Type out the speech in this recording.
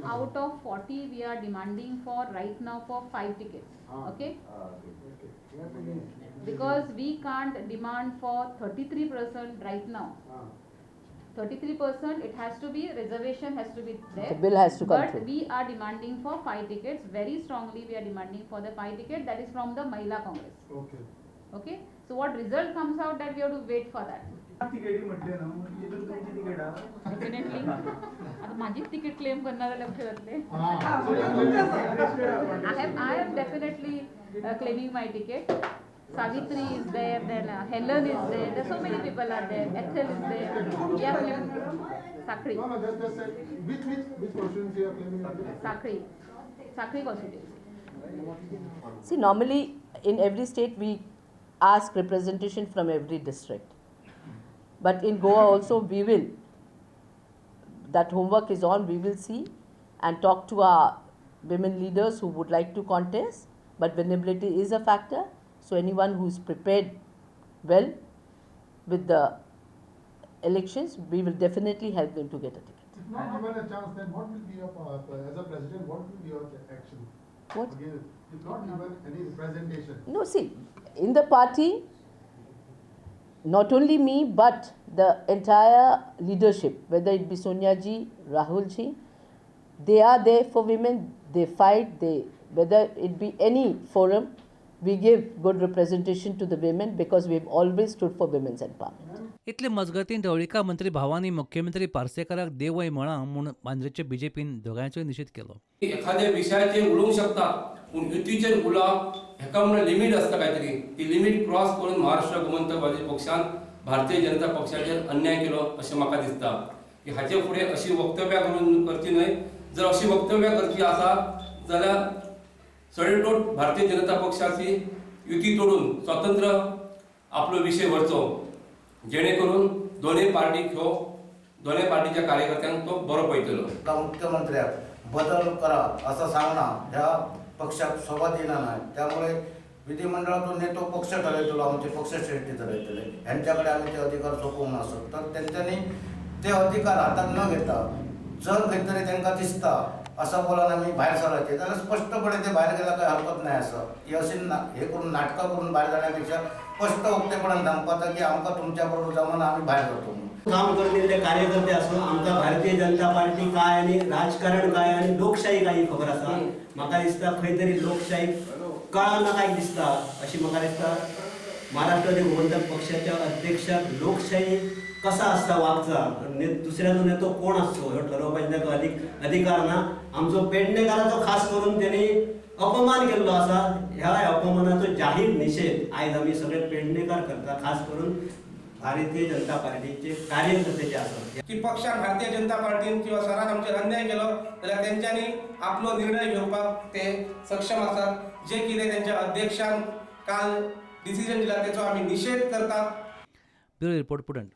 Out of 40 we are demanding for right now for 5 tickets. Okay, because we can't demand for 33% right now. 33% it has to be, reservation has to be there. The bill has to come through. But we are demanding for 5 tickets very strongly. We are demanding for the 5 ticket, that is from the Mahila Congress. Okay. Okay. So what result comes out, that we have to wait for that. Definitely. आता माझी ticket claim करणार लक्ष घातले. I am definitely claiming my ticket. Savitri is there, then Helen is there, there so many people are there, Ethel is there. We are claiming Sakhali. No, no, just say which constituency you are claiming? Sakhali. Sakhali constituency. See, normally in every state we ask representation from every district. But in Goa also we will, that homework is on, we will see and talk to our women leaders who would like to contest. But winnability is a factor. So anyone who is prepared well with the elections, we will definitely help them to get a ticket. If not given a chance, then what will be your, as a president, what will be your action? What? Again, if not given any representation. No, see, in the party, not only me, but the entire leadership, whether it be Sonia ji, Rahul ji, they are there for women, they fight, they, whether it be any forum, we give good representation to the women because we have always stood for women's empowerment. इतले मजगतीं ढवळीकार मंत्री भावानी मुख्यमंत्री पार्सेकाराक देवय म्हळां म्हूण मांद्रेचे बीजेपीन दोगांयचोय निशेध केलो. एखाद्या विशयाचेर उलोवंक शकता पूण युतीचेर उलोवप हेका म्हणून लिमीट आसता कांयतरी, ती लिमीट क्रॉस करून महाराष्ट्र गोमंतकवादी पक्षान भारतीय जनता पक्षाचेर अन्याय केलो अशें म्हाका दिसता. की हाचे फुडें अशी वक्तव्यां करून करची न्हय. जर अशी वक्तव्यां करची आसा जाल्यार सडेतोड भारतीय जनता पक्षाची युती तोडून स्वतंत्र आपलो विशय व्हरचो, जेणे करून दोनूय पार्टीक ह्यो दोनूय पार्टीच्या कार्यकर्त्यांक तो बरो पळयतलो. मुख्यमंत्र्याक बदल करा असं सांगणं ह्या पक्षाक शोभा दिना नाही. त्यामुळे विधिमंडळातून नेतो पक्ष ठरयतलो, आमचे पक्षश्रेष्ठी ठरयतले, ह्यांच्याकडे आम्ही ते अधिकार सोपोवंक नासत तर तेंच्यांनी ते अधिकार हातात न घेता जर खंय तरी तांकां दिसता असं बोलान आमी भायर सरचे जाल्यार स्पष्टपणे ते भायर गेल्यार काही हरकत नाही. असं ही अशी हे करून नाटकां करून भायर जाण्यापेक्षा स्पष्ट उक्तेपणान सांगपाचा की आमकां तुमच्या बरोबर जमना, आमी भायर जातो. काम करलेले कार्यकर्ते आसून आमकां भारतीय जनता पार्टी काय आनी राजकारण काय आनी लोकशाही काय खबर आसा. म्हाका दिसता खंय तरी लोकशाही कळना काय दिसता अशी म्हाका दिसता. महाराष्ट्र गोमंतक पक्षाच्या अध्यक्षाक लोकशाही कसा आसता वागचा, दुसऱ्याचो नेतो कोण आसचो ह्यो ठरोवपाचो ताका अधिकार ना. आमचो पेडणेकाराचो खास करून तेणी अपमान केल्लो आसा. ह्या अपमानाचो जाहीर निशेध आयज आमी सगळे पेडणेकार करता, खास करून भारतीय जनता पार्टीचे कार्यकर्ते जे आसात. की पक्षान भारतीय जनता पार्टीन किंवा सरान आमचेर अन्याय केलो जाल्यार तेंच्यांनी आपलो निर्णय घेवपाक ते सक्षम आसात. जे कितें तेंच्या अध्यक्षान काल डिसिजन दिला तेचो आमी निशेध करतात. Bureau report, पुडंट.